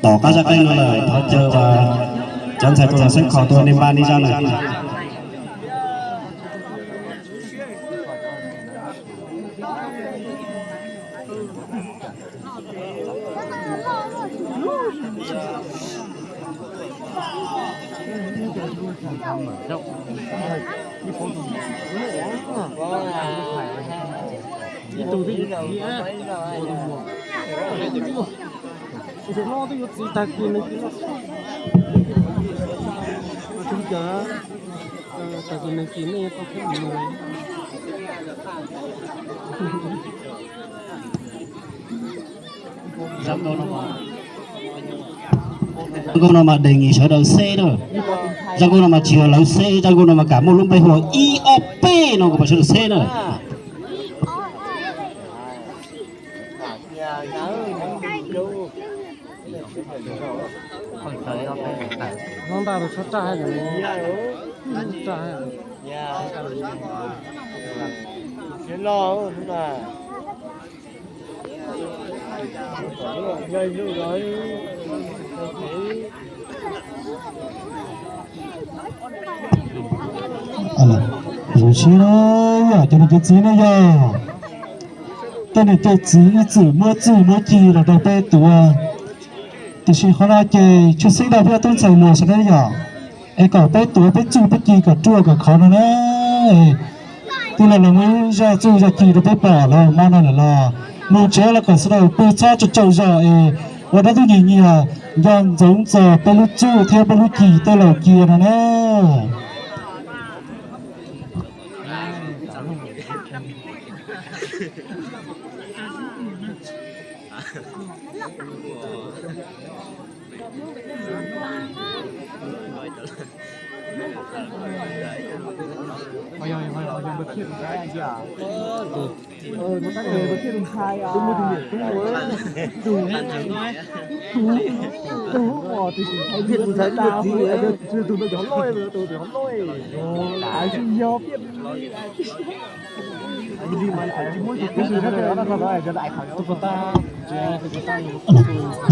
Tom qab zaj qeej no lawm thov caw cov ntxhais tus los xeeb kho tuaj nej npaj nej zaj lawm. Tag kis neeg kis nej tau peb mus. Zaj nkauj no mas đề nghị sawv daws xeb na. Zaj nkauj no mas tsis yog lawv xeb, zaj nkauj no mas kam muaj lub npe hu ua ib ob peb no kuv pom sawv daws xeb na. Zoo siab, cov niam cov txiv ne yog tej niam tej txiv ib txwm muab txuj muab ci los rau peb tuav. Tiam sis qhov no ces tshwj xeeb rau peb tub ntxhais Luas sawv daws yom, es kom peb tuav peb txuj peb ci kom ruaj kom khov no na. Twb los los muaj ib zaj txuj zaj ci rau peb pom los hmo no lawm los mus tsev los kom sawv daws pw txhob tsaug tsaug zog es ua dab tub nyias nyias nco ntsoov txog peb lub txuj thiab peb lub ci tej laus cia no na.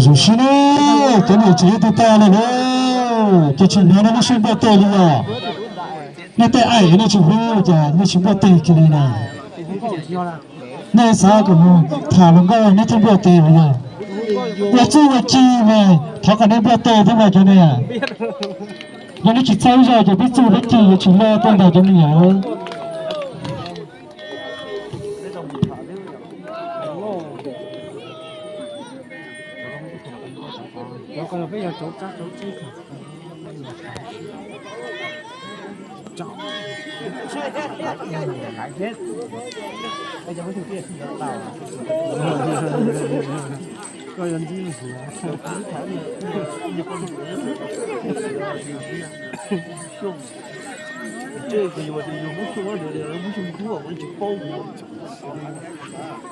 Zoo siab na, cov niam tsev twb tag lawm na, ces tsis hnov nej lub suab npaj teg li os. Nej tej aim nej tsis hlub cas nej tsis npaj teg kiag li na. Nej xav kom mus tham hluas nkauj nej thiaj npaj teg los yog? Ua txuj ua ci mas thov kom nej npaj teg thiab mas cov niam. Yog nej tsis txawj zaj ces peb txuj peb ci yuav tsis loj tuaj ntag cov niam.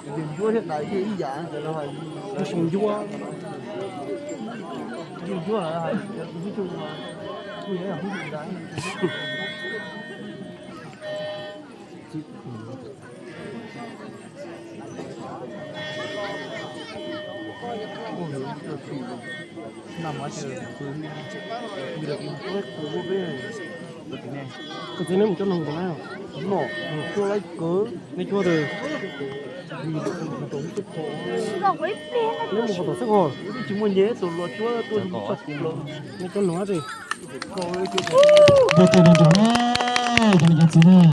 Yus ncuab thiab dais ib yam, yus ncuab, yus ncuab hais tias kuv hub xyoo, kuv yog hub xyoo ntawd. Koj txiv, neb mus coj noog tus na. No, cuab laib kawg. Neb cuab tus. Neb mus qhov tom xwb os. Tsis muaj nyiaj tus los cuab tuaj li tso plaws. Neb cuab nuav tsis. Npaj teg nrog nrog na, cov niam cov txiv na.